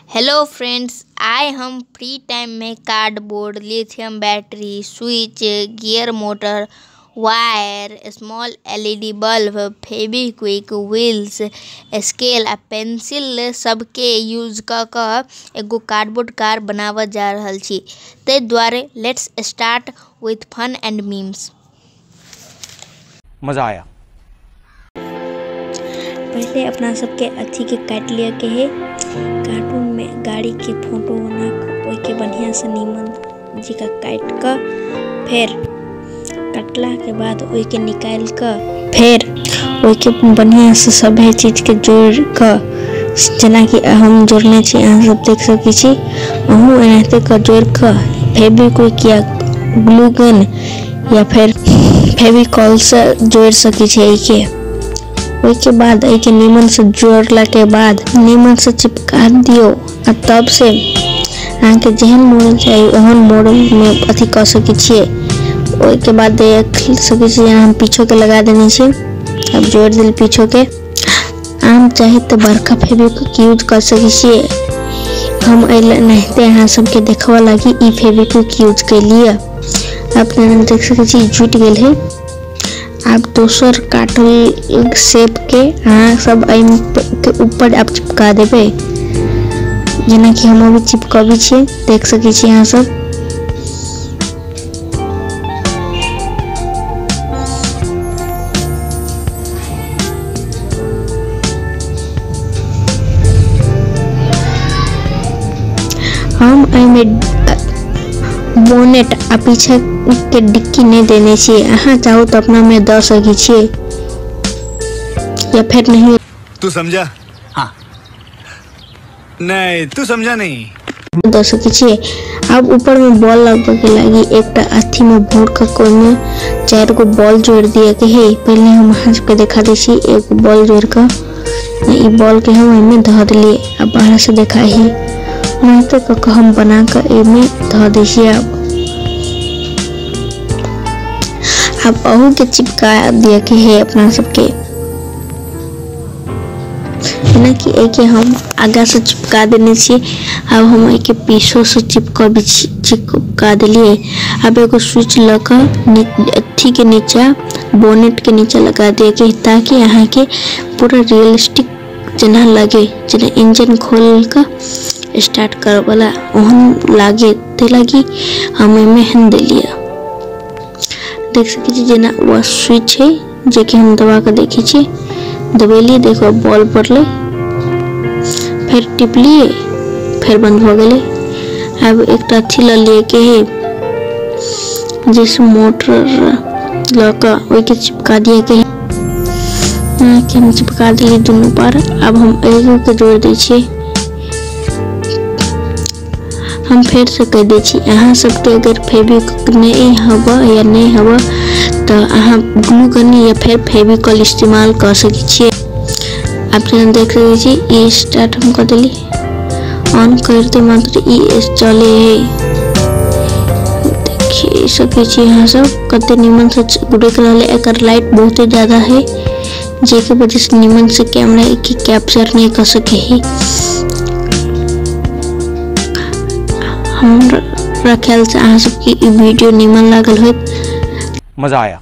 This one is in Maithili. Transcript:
हेलो फ्रेंड्स, आइ हम फ्री टाइम में cardboard, lithium battery, switch, gear motor, wire, small LED bulb, Fevikwik, wheels, scale आ पेंसिल सबके यूज क एगो कार्डबोर्ड कार बनावऽ जा रहल छी। ताहि दुआरे let's start with fun and memes. मजा आया। पहले अपना सबके अथी के काटि लिअ के है। कार्टून में गाड़ी के फोटो बना के ओहिके बढ़िया से नीमन जी का काटि के फेर कटला के बाद ओहिके निकालि के फेर ओहिके बढ़िया से सभे चीज के जोड़ के, जेनाकि हम जोड़ने छी, अहाँ सब देख सकै छी। अहूँ एनाहिते के जोड़ के फेविक्विक या ग्लू गन या फेर फेविकॉल से जोड़ सकै छी एहिके। ओहिके बाद एहिके नीमन से जोड़ला के बाद नीमन से चिपका दियो आ तब से अहाँके जेहन मॉडल चाही ओहन मॉडल में अथी कऽ सकै छियै। ओहिके बाद देख सकै छी हम पीछो के लगा देने छी, अब जोड़ देल पीछो के। अहाँ चाही तऽ बड़का फेविक्विक यूज कऽ सकै छियै। हम एनाहिते अहाँ सबके देखबऽ लागी ई फेविक्विक यूज केलियै। अपने देख सकै छी जुटि गेल है। आब दोसर काटल शेप के अहाँ सब एहि के ऊपर आब चिपका देबै, जेनाकि हम अभी चिपकबै छियै, देख सकै छी अहाँ सब। हम एहिमे बोनेट आ पीछे के डिक्की नहीं देने छियै। अहाँ चाहू तो अपना में दऽ सकै छियै या फिर नहीं। तू समझा? हाँ। नहीं, तू समझा नहीं। दऽ सकै छियै। अब ऊपर में बॉल लगबै के लागी एकटा अथी में भोर के कोन में 4 गो बॉल जोड़ दिए के है। पहले हम अहाँ सबके देखा दै छी, एगो बॉल जोड़ के ई बॉल के हम एहिमे धऽ देलियै। अब बाहर से देखा ही ओनाहिते कऽ के हम बना के एहिमे धऽ दै छियै। अब अहू के चिपका दिए के है अपना सबके, जेनाकि एहिके हम आगा से चिपका देने छी। अब हम एहिके पीछो से चिपका देलियै। अब एगो स्विच लऽ के अथी के नीचा बोनेट के नीचा लगा दिए के, ताकि अहाँ के पूरा रियलिस्टिक जेना लगे, जेना इंजन खोल के स्टार्ट करऽ वाला ओहन लागे। ताहि लागी हम एहिमे एहन देलियै। देख सकै छी जेना वह स्विच है जेकि हम दबा के देखै छी, दबेलियै देखो बॉल पड़लै, फेर टिपलियै फेर बंद भऽ गेलै। आब एकटा अथी लऽ लिअ के है, जैसे मोटर लऽ के ओहिके चिपका दिए के है। हम चिपका देलियै दुनू पर। आब हम एगो के जोड़ दै छियै। हम फेर से कहि दै छी, अहाँ सबके अगर फेविक्विक नहीं हबऽ या नहीं हबऽ तऽ अहाँ ग्लू गन या फेर फेविकॉल इस्तेमाल कऽ सकै छियै। आब जेना देख सकै छी ई स्टार्ट हम कऽ देली, ऑन करिते मात्र ई चले है। देखि सकै छी अहाँ सब कते नीमन से गुड़क रहल है। एकर लाइट बहुते ज्यादा है, जेके वजह से नीमन से कैमरा के कैप्चर नहीं कर सके है। हमरा ख्याल से अहाँ सबके ई वीडियो नीमन लागल होत। मजा आया।